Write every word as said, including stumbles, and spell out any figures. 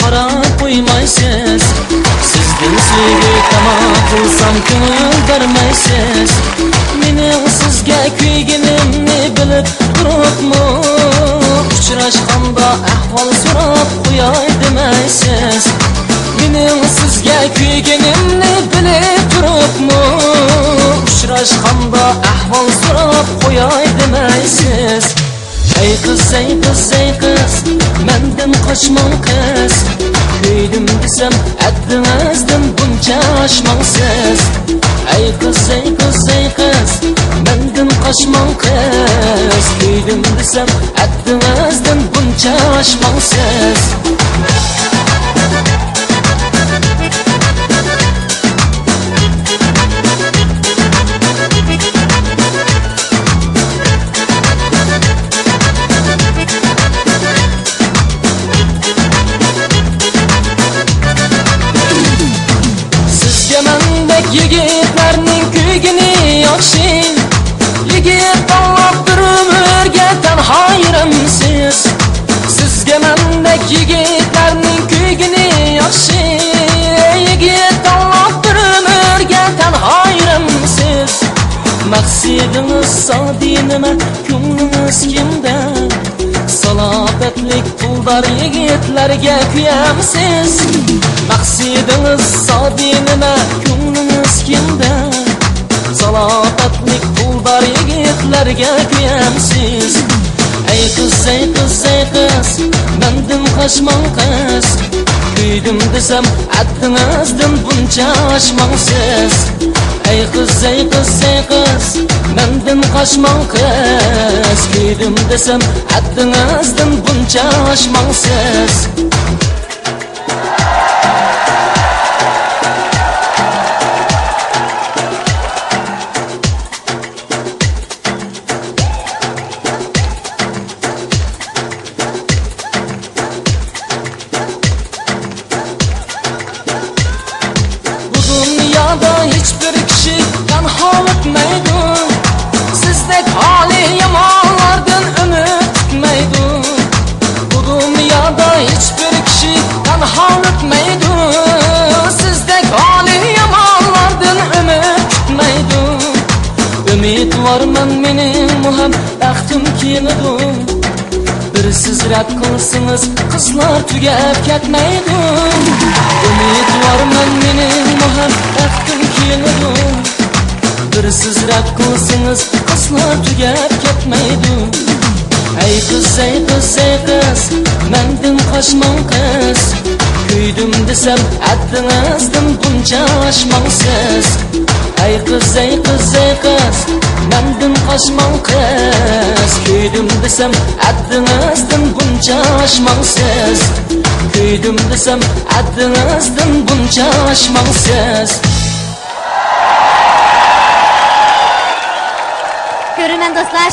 سوراپ قويمايسىز. سىزدىن سۆيگۈ تاما قىلسام، كۆڭۈل بەرمەيسىز. مېنىڭ سىزگە كۆيگىنىمنى بىلىپ تۇرۇپمۇ، ئۇچراشقاندا ئەھۋال سوراپ قوياي دېمەيسىز. مېنىڭ سىزگە كۆيگىنىمنى بىلىپ تۇرۇپمۇ، ئۇچراشقاندا ئەھۋال سوراپ قوياي دېمەيسىز. ئەي قىز، ئەي قىز، ئەي قىز، مەندىن قاچماڭ قىز. كۆيدۈم دېسەم، ھەددىڭىزدىن بۇنچە ئاشماڭ سىز. ئەي قىز، ئەي قىز، ئەي قىز، مەندىن قاچماڭ قىز. كۆيدۈم دېسەم، ھەددىڭىزدىن بۇنچە ئاشماڭ سىز. سىزگە مەندەك يىگىتلەرنىڭ كۆيگىنى ياخشى. يىگىت تاللاپ بىر ئۆمۈرگە تەنھا يۈرەمسىز. سىزگە مەندەك يىگىتلەرنىڭ كۆيگىنى ياخشى. يىگىت تاللاپ بىر ئۆمۈرگە تەنھا يۈرەمسىز. مەقسىتىڭىز ساددىي نېمە، كۆڭلىڭىز كىمدە؟ سالاپەتلىك پۇلدار يىگىتلەرگە كۆيەمسىز؟ مەقسىتىڭىز ساددىي نېمە، كۆڭلىڭىز كىمدە؟ سالاپەتلىك پۇلدار يىگىتلەرگە كۆيەمسىز؟ ئەي قىز، ئەي قىز، ئەي قىز، مەندىن قاچماڭ قىز. كۆيدۈم دېسەم، ھەددىڭىزدىن بۇنچە ئاشماڭ سىز. ئەي قىز، ئەي قىز، ئەي قىز، مەندىن قاچماڭ قىز. كۆيدۈم دېسەم، ھەددىڭىزدىن بۇنچە ئاشماڭ سىز. بۇ دۇنيادا ھېچبىر كىشى تەنھا ئۆتمەيدۇ. سىزدەك ھالى يامانلاردىن ئۈمىد كۈتمەيدۇ. بۇ دۇنيادا ھېچبىر كىشى تەنھا ئۆتمەيدۇ. سىزدەك ھالى يامانلاردىن ئۈمىد كۈتمەيدۇ. ئۈمىدۋارمەن، مېنىڭمۇ ھەم بەختىم كېلىدۇ. بىر سىز رەت قىلسىڭىز، قىزلار تۈگەپ كەتمەيدۇ. ئۈمىدۋارمەن، مېنىڭمۇ ھەم بەختىم كېلىدۇ. بىر سىز رەت قىلسىڭىز، قىزلار تۈگەپ كەتمەيدۇ. ئەي قىز، ئەي قىز، ئەي قىز، مەندىن قاچماڭ قىز. كۆيدۈم دېسەم، ھەددىڭىزدىن بۇنچە ئاشماڭ سىز. ئەي قىز، ئەي قىز، ئەي قىز، مەندىن قاچماڭ قىز. كۆيدۈم دېسەم، ھەددىڭىزدىن بۇنچە ئاشماڭ سىز. كۆيدۈم دېسەم، ھەددىڭىزدىن بۇنچە ئاشماڭ سىز. كۆرۈرمەن دوستلار.